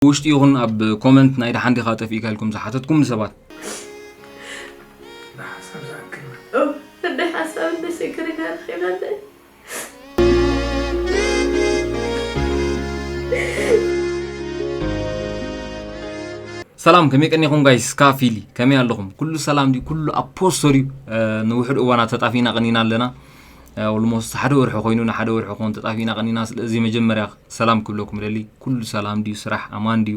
ብውሽጢ ይኹን ኣብ ኮመንት ናይ ደሓን ዲኻ ጠፊእካ ኢልኩም ዝሓተትኩም ሰባት እንደ ሓሳብ እንደ ሽግር ኢና ረኺብና ሰላም፣ ከመይ ቀኒኹም ጋይስ? ካፊሊ ከመይ ኣለኹም? ኩሉ ሰላም ድዩ? ኩሉ ኣብ ፖስቶ ድዩ? ንውሕድ እዋናት ተጣፊና ቀኒና ኣለና። ኦልሞስት ሓደ ወርሒ ኮይኑ፣ ንሓደ ወርሒ ክኾን ተጣፊና ቀኒና። ስለዚ መጀመርያ ሰላም ክብለኩም ደሊ። ኩሉ ሰላም ድዩ? ስራሕ ኣማን ድዩ?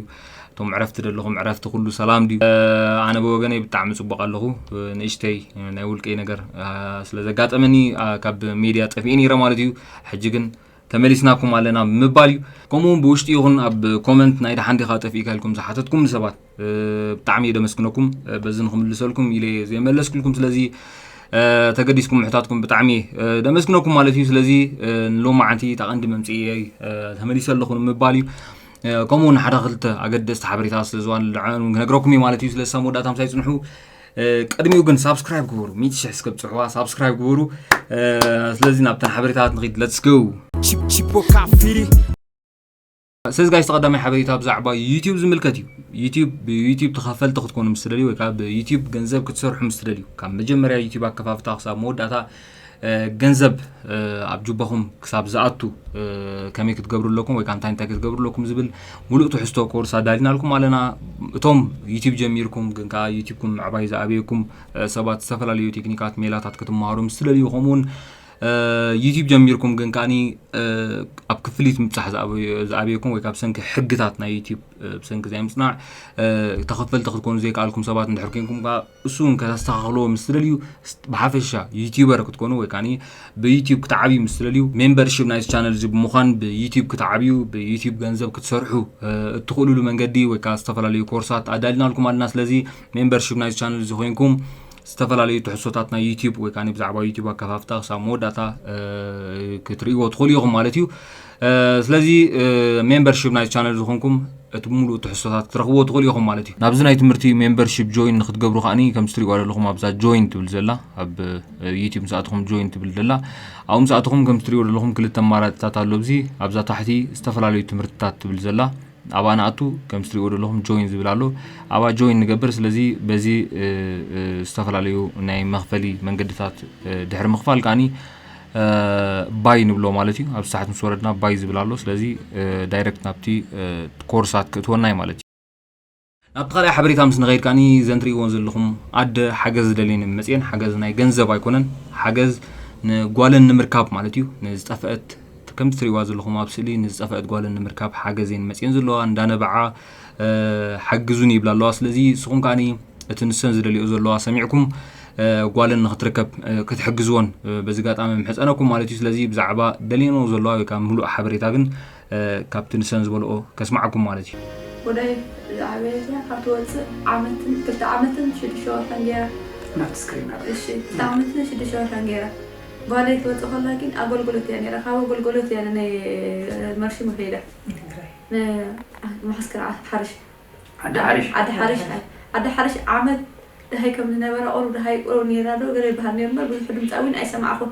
እቶም ዕረፍቲ ደለኹም ዕረፍቲ ኩሉ ሰላም ድዩ? ኣነ ብወገነይ ብጣዕሚ ጽቡቕ ኣለኹ። ንእሽተይ ናይ ውልቀይ ነገር ስለ ዘጋጠመኒ ካብ ሜድያ ጠፊኤ ነይረ ማለት እዩ። ሕጂ ግን ተመሊስናኩም ኣለና ምባል እዩ። ከምኡ እውን ብውሽጢ ይኹን ኣብ ኮመንት ናይ ደሓን ዲኻ ጠፊእካ ኢልኩም ዝሓተትኩም ሰባት ብጣዕሚ እየ ደመስግነኩም። በዚ ንክምልሰልኩም ኢለ እየ ዘየመለስኩልኩም። ስለዚ ተገዲስኩም ምሕታትኩም ብጣዕሚ እየ ደመስግነኩም ማለት እዩ። ስለዚ ንሎማዓንቲ እታ ቀንዲ መምፅኢየይ ተመሊሰ ኣለኹ ንምባል እዩ። ከምኡ እውን ሓደ ክልተ ኣገደስቲ ሓበሬታ ስለ ዝዋን ልዕኑ ክነግረኩም እዩ ማለት እዩ። ስለዚ ሳብ መወዳእታ ምሳይ ፅንሑ። ቅድሚኡ ግን ሳብስክራይብ ግበሩ። ሚእቲ ሽሕ እስከ ብፅሕዋ ሳብስክራይብ ግበሩ። ስለዚ ናብተን ሓበሬታት ንኺድ። ለትስ ጎ። Chip- Chipoca Firi. ስለዚ ጋይስ፣ ተቐዳማይ ሓበሬታ ብዛዕባ ዩቲዩብ ዝምልከት እዩ። ዩቲዩብ ብዩቲዩብ ተኸፈልቲ ክትኮኑ ምስ ትደልዩ ወይ ከዓ ብዩቲዩብ ገንዘብ ክትሰርሑ ምስ ትደልዩ፣ ካብ መጀመርያ ዩቲዩብ ኣከፋፍታ ክሳብ መወዳእታ ገንዘብ ኣብ ጁባኹም ክሳብ ዝኣቱ ከመይ ክትገብሩ ኣለኩም ወይ ከዓ እንታይ እንታይ ክትገብሩ ኣለኩም ዝብል ሙሉእ ትሕዝቶ ኮርስ ኣዳሊናልኩም ኣለና። እቶም ዩቲዩብ ጀሚርኩም ግን ከዓ ዩቲዩብኩም ምዕባይ ዝኣበየኩም ሰባት ዝተፈላለዩ ቴክኒካት ሜላታት ክትመሃሩ ምስ ትደልዩ፣ ከምኡውን ዩቲዩብ ጀሚርኩም ግን ከዓኒ ኣብ ክፍሊት ምብፃሕ ዝኣበየኩም ወይ ካብ ሰንኪ ሕግታት ናይ ዩቲዩብ ብሰንኪ ዘይምፅናዕ ተኸፈልቲ ክትኮኑ ዘይከኣልኩም ሰባት እንድሕር ኮንኩም ከዓ እሱ እውን ከተስተኻኽልዎ ምስ ትደልዩ ብሓፈሻ ዩቲዩበር ክትኮኑ ወይ ከዓ ብዩቲዩብ ክትዓብዩ ምስ ትደልዩ ሜምበርሺፕ ናይቲ ቻነል እዚ ብምዃን ብዩቲዩብ ክትዓብዩ ብዩቲዩብ ገንዘብ ክትሰርሑ እትኽእሉሉ መንገዲ ወይ ከዓ ዝተፈላለዩ ኮርሳት ኣዳሊናልኩም ኣለና። ስለዚ ሜምበርሺፕ ናይቲ ቻነል እዚ ኮይንኩም ዝተፈላለዩ ትሕዝቶታት ናይ ዩቲዩብ ወይ ከዓ ብዛዕባ ዩቲዩብ ኣከፋፍታ ክሳብ መወዳእታ ክትርእይዎ ትኽእሉ ኢኹም ማለት እዩ። ስለዚ ሜምበርሺፕ ናይ ቻነል ዝኾንኩም እቲ ሙሉእ ትሕዝቶታት ክትረኽብዎ ትኽእሉ ኢኹም ማለት እዩ። ናብዚ ናይ ትምህርቲ ሜምበርሺፕ ጆይን ንክትገብሩ ከዓኒ ከም ትሪእዋ ዘለኹም ኣብዛ ጆይን ትብል ዘላ ኣብ ዩቲዩብ ምስኣትኹም ጆይን ትብል ዘላ ኣብኡ ምስኣትኹም ከም ትሪእዎ ዘለኹም ክልተ ኣማራፅታት ኣሎ። ኣብዚ ኣብዛ ታሕቲ ዝተፈላለዩ ትምህርትታት ትብል ዘላ ኣብኣ ንኣቱ ከም ትሪእዎ ዘለኹም ጆይን ዝብል ኣሎ። ኣብኣ ጆይን ንገብር። ስለዚ በዚ ዝተፈላለዩ ናይ መኽፈሊ መንገድታት ድሕሪ ምኽፋል ከዓኒ ባይ ንብሎ ማለት እዩ። ኣብ ሳሕት ምስ ወረድና ባይ ዝብል ኣሎ። ስለዚ ዳይረክት ናብቲ ኮርሳት ክእትወና እዩ ማለት እዩ። ናብቲ ካልኣይ ሓበሬታ ምስ ንኸይድ ከዓኒ ዘን ትሪእዎን ዘለኹም ኣደ ሓገዝ ደልየን መፅየን ሓገዝ ናይ ገንዘብ ኣይኮነን። ሓገዝ ንጓለን ንምርካብ ማለት እዩ። ንዝጠፈአት ከምቲ ትሪእዋ ዘለኹም ኣብ ስእሊ ንዝጠፈአት ጓለን ንምርካብ ሓገዝ እየን መፅየን ዘለዋ። እንዳነበዓ ሓግዙን ይብላ ኣለዋ። ስለዚ ንስኹም ከዓኒ እቲ ንሰን ዝደልዮ ዘለዋ ሰሚዕኩም ጓለን ንክትርከብ ክትሕግዝዎን በዚ ጋጣሚ ምሕፀነኩም ማለት እዩ። ስለዚ ብዛዕባ ደልየንኦ ዘለዋ ወይ ከዓ ምሉእ ሓበሬታ ግን ካብቲ ንሰን ዝበልኦ ከስማዓኩም ማለት እዩ። ወዳይ ዝዓበየት እያ ካብ ትወፅእ ዓመትን ክልተ ዓመትን ሽዱሽተ ወርሕን ገይራ ናብቲ ስክሪን ኣረ እሺ ክልተ ዓመትን ሽዱሽተ ወርሕን ገይራ ጓለይ ትወፅእ ከላ ግን ኣገልግሎት እያ ነይራ ካብ ኣገልግሎት እያ ናይ መርሺ መኸይዳ መሓስከር ሓርሽ ዓዲ ሓሪሽ ዓዲ ሓርሽ ዓዲ ሓርሽ ዓመት ደሃይ ከም ዝነበረ ቁሩብ ደሃይ ቁሩብ ነይራ ዶ ገለ ይበሃል ነይሩ እምበር ብዙሕ ድምፃ እውን ኣይሰማዕኹን።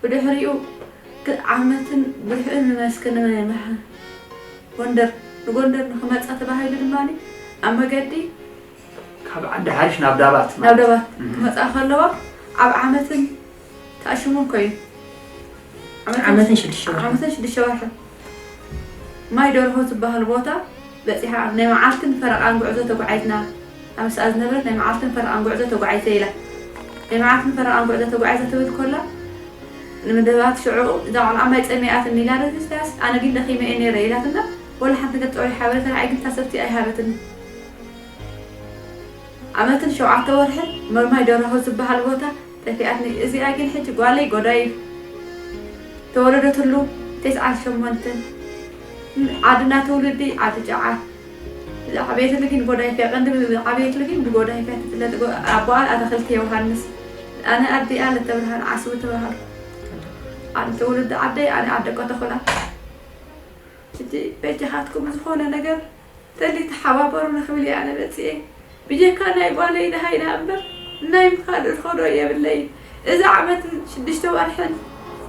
ብድሕሪኡ ዓመትን ብድሕሪኡ ንመስክ ንመሓ ጎንደር ንጎንደር ንክመፃ ተባሂሉ ድማ ኣብ መገዲ ካብ ዓዲ ሓሪሽ ናብ ዳባት ናብ ዳባት ክመፃ ከለዋ ኣብ ዓመትን ተኣሽሙን ኮይኑ ዓመትን ሽዱሽተ ወርሒ ዓመትን ሽዱሽተ ወርሒ ማይ ደርሆ ዝበሃል ቦታ በፂሓ ናይ መዓልትን ፈረቓን ጉዕዞ ተጓዒዝና ኣብ ምስኣ ዝነበረት ናይ መዓልትን ፈረቓን ጉዕዞ ተጓዒዘ ኢላ ናይ መዓልትን ፈረቓን ጉዕዞ ተጓዒዘ ትብል ኮላ ንምደባት ሽዑ እዛ ቆልዓ ማይ ፀሚኣትኒ ኢላ ዶ ኢሳያስ ኣነ ግን ደኺመ እየ ነይረ ኢላትና ወላ ሓንቲ ገጠወይ ሓበሬታ ንዓይ ግን ታሰብቲ ኣይሃበትኒ ዓመትን ሸውዓተ ወርሕን መርማይ ደርሆ ዝበሃል ቦታ ጠፊኣትኒ እዚኣ ግን ሕጂ ጓለይ ጎዳይፍ ተወለደትሉ ተስዓን ሸሞንተን ዓድና ትውልዲ ዓዲ ጨዓ ዝዓበየትሉ ግን ጎዳይፍ እያ ቀንዲ ዝዓበየትሉ ግን ብጎዳይፍ እያ ትፍለጥ ኣቦኣ ኣትክልቲ ዮሃንስ ኣነ ኣዲኣ ለተብርሃን ዓስቡ ተባሃሉ ዓዲ ትውልዲ ዓደይ ኣነ ዓዲ ቆተኹላ ሕጂ በጃኻትኩም ዝኾነ ነገር ተሊ ተሓባበሩ ንኽብል እየ ኣነ መፅኤ ብጀካ ናይ ጓለይ ደሃይ ደኣ እምበር ናይ ምኻድ እትኸዶ የብለይ እዛ ዓመትን ሽዱሽተ ወርሕን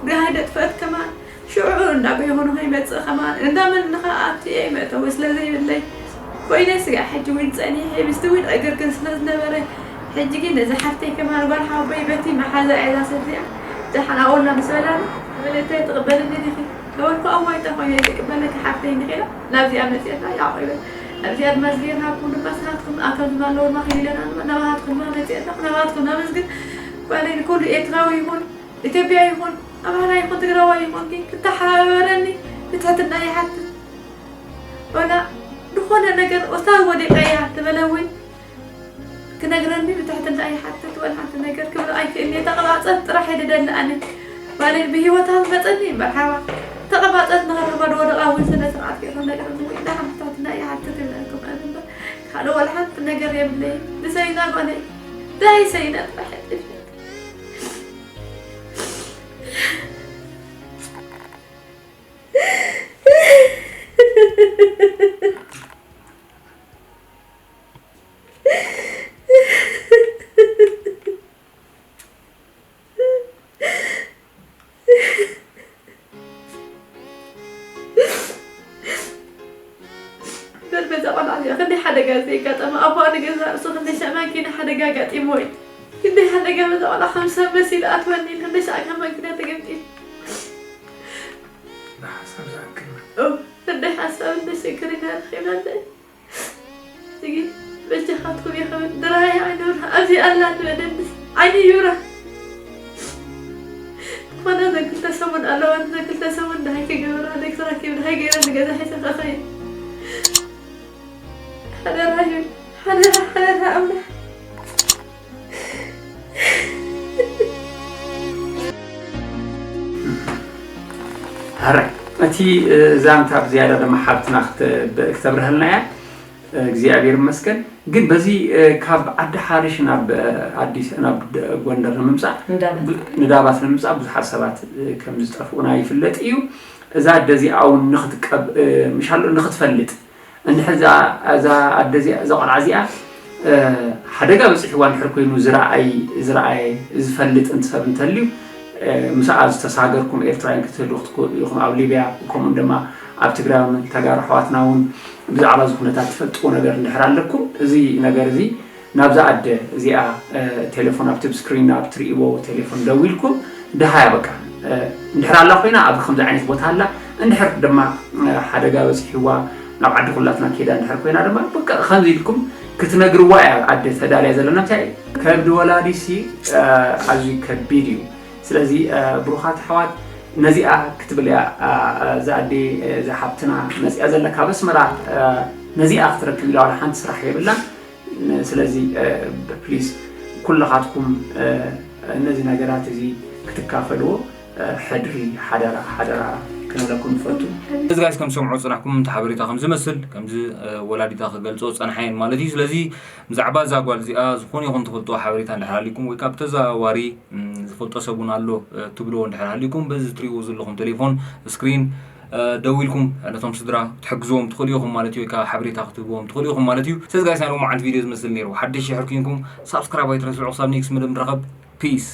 ደሃይ ደጥፈት ከማን ሽዑ እንዳበይኹ ንኸይመፅእ ከማን እንዳመን ንኸኣ ኣብቲ እየ መእተዊ ስለ ዘይብለይ ኮይነ ስጋዕ ሕጂ እውን ጸኒሐ ምስቲ እውን ዕግርግር ስለ ዝነበረ፣ ሕጂ ግን ነዛ ሓፍተይ ከማን ጓል ሓወቦይ በቲ መሓዛ እያ እዛ ሰብ እዚኣ ደሓን ኣብኡ ኣላ ምስ በላኒ፣ ወለተይ ትቕበለኒ ዲኺ? ገበርኩ ኣዋይታ ኮይነ ይቅበለኪ ሓፍተይ እንዲኺ ኢላ ናብዚኣ መጺኣትና ያዕቆብ ይበል። ኣብዚኣ ድማ ዝገርሃኩም ድማ ስናትኩም ኣቶም ድማ ኣለዎ ድማ ኺድ ኢለና ድማ ናባኻትኩም ድማ መጺአ ኣለኹ። ናባኻትኩም ናመስግን። ጓለይ ንኩሉ ኤርትራዊ ይኹን ኢትዮጵያ ይኹን ኣምሓራ ይኹን ትግራዋይ ይኹን ግን ክተሓባበረኒ ብትሕትና ይሓትት። ወላ ዝኾነ ነገር ኡስታዝ ወዲቀያ ትበለ እውን ክነግረኒ ብትሕትና ይሓትት። ወላ ሓንቲ ነገር ክብል ኣይክእልኒ። ተቐባጸት ጥራሕ እየ ደሊ ኣነ። ማለት ብህይወታ ዝመጸኒ መርሓባ። ተቐባጸት ንኸረባ ድወደቓ እውን ስነ ስርዓት ገይሩ ነግረኒ ወይ ደሓን ብትሕትና ይሓትት ይብለኩም ኣነ እምበር ካልእ ወላ ሓንቲ ነገር የብለይ። ንሰይና ጓለይ ዳይ ሰይና ጥራሕ እየ ደሊ። በል በዛ ቆልዓ እዚኣ ክንደይ ሓደጋ ዘየጋጠመ ኣቦኣ ንገዛ ርእሱ ክንደይ ሻዕ ማኪና ሓደጋ ኣጋጢምዎ እዩ። ክንደይ ሓደጋ በዛ ቆልዓ ከም ሰብ መሲሉ ኣትወኒ ክንደይ ሻዕ ካብ ማኪና ተገምጢሉ። ንሓሳብ ዝኣክል ክንደይ ሓሳብ እንደ ሽግር ኢና ረኺብና እንደ እዚጊ በጃኻትኩም ይኸውን ድራይ ዓይኖን ኣብዚ ኣላ ንበደንስ ዓይኒ ይብራ። ዝኾነ ዘክልተ ሰሙን ኣለዋ ዘክልተ ሰሙን ድሃይ ከይገበራ ደክስራኪብ ድሃይ ገይረ ንገዛ ሒሰ ከኸይ ሓደራ ይብል ሓደራ ሓደራ ኣምላኽ። ሕራይ እቲ ዛንታ ብዝያዳ ድማ ሓብትና ክተብርሀልና እያ። እግዚኣብሔር ይመስገን። ግን በዚ ካብ ዓዲ ሓርሽ ናብ ኣዲስ ናብ ጎንደር ንምምፃእ ንዳባት ንምምፃእ ብዙሓት ሰባት ከም ዝጠፍኡና ይፍለጥ እዩ። እዛ ኣደ እዚኣ እውን ንክትቀብ ምሻሎ ንክትፈልጥ እንድሕር እዛ ኣደ እዚኣ እዛ ቆልዓ እዚኣ ሓደጋ በፂሕዋ እንድሕር ኮይኑ ዝረኣይ ዝረኣየ ዝፈልጥ እንት ሰብ እንተልዩ ምስኣ ዝተሳገርኩም ኤርትራውያን ክትህልዉ ክትክእሉ ኢኹም ኣብ ሊብያ ከምኡ ድማ ኣብ ትግራይ እውን ተጋሩ ኣሕዋትና እውን ብዛዕባ እዚ ኩነታት ትፈልጥዎ ነገር እንድሕር ኣለኩም እዚ ነገር እዚ ናብዛ ኣደ እዚኣ ቴሌፎን ኣብቲ ስክሪን ኣብ ትርእይዎ ቴሌፎን ደዊልኩም ድሃያ በቃ እንድሕር ኣላ ኮይና ኣብ ከምዚ ዓይነት ቦታ ኣላ እንድሕር ድማ ሓደጋ በፂሕዋ ናብ ዓዲ ኩላትና ከይዳ እንድሕር ኮይና ድማ በቃ ከምዚ ኢልኩም ክትነግርዋ እያ ኣደ ተዳልያ ዘለና እንታይ ከብዲ ወላዲ ሲ ኣዝዩ ከቢድ እዩ ስለዚ ብሩኻት ኣሕዋት ነዚኣ ክትብል እያ እዛ ኣደ እዛ ሓብትና መፂኣ ዘላ ካብ ኣስመራ ነዚኣ ክትረክብ ኢላ ዋላ ሓንቲ ስራሕ የብላን ስለዚ ፕሊስ ኩልኻትኩም ነዚ ነገራት እዚ ክትካፈልዎ ሕድሪ ሓደራ ሓደራ ክንብለኩም ንፈቱ። እዚ ጋይስ ከም ሰምዑ ፅናሕኩም እቲ ሓበሬታ ከም ዝመስል ከምዚ ወላዲታ ክገልፆ ፀንሓየን ማለት እዩ። ስለዚ ብዛዕባ እዛ ጓል እዚኣ ዝኾነ ይኹን ትፈልጥዎ ሓበሬታ እንድሕር ሃሊኩም ወይ ካብ ተዘዋዋሪ ዝፈልጦ ሰብ እውን ኣሎ ትብልዎ እንድሕር ሃሊኩም በዚ ትሪእዎ ዘለኹም ቴሌፎን ስክሪን ደዊልኩም ነቶም ስድራ ክትሕግዝዎም ትኽእሉ ኢኹም ማለት እዩ። ወይ ከዓ ሓበሬታ ክትህብዎም ትኽእሉ ኢኹም ማለት እዩ። ስለዚ ጋይስ ናይ ሎማዓንቲ ቪድዮ ዝመስል ነይሩ። ሓደሽ ይሕር ኩንኩም ሳብስክራይብ ኣይትረስዑ። ክሳብ ኔክስት መደብ ንራኸብ። ፒስ።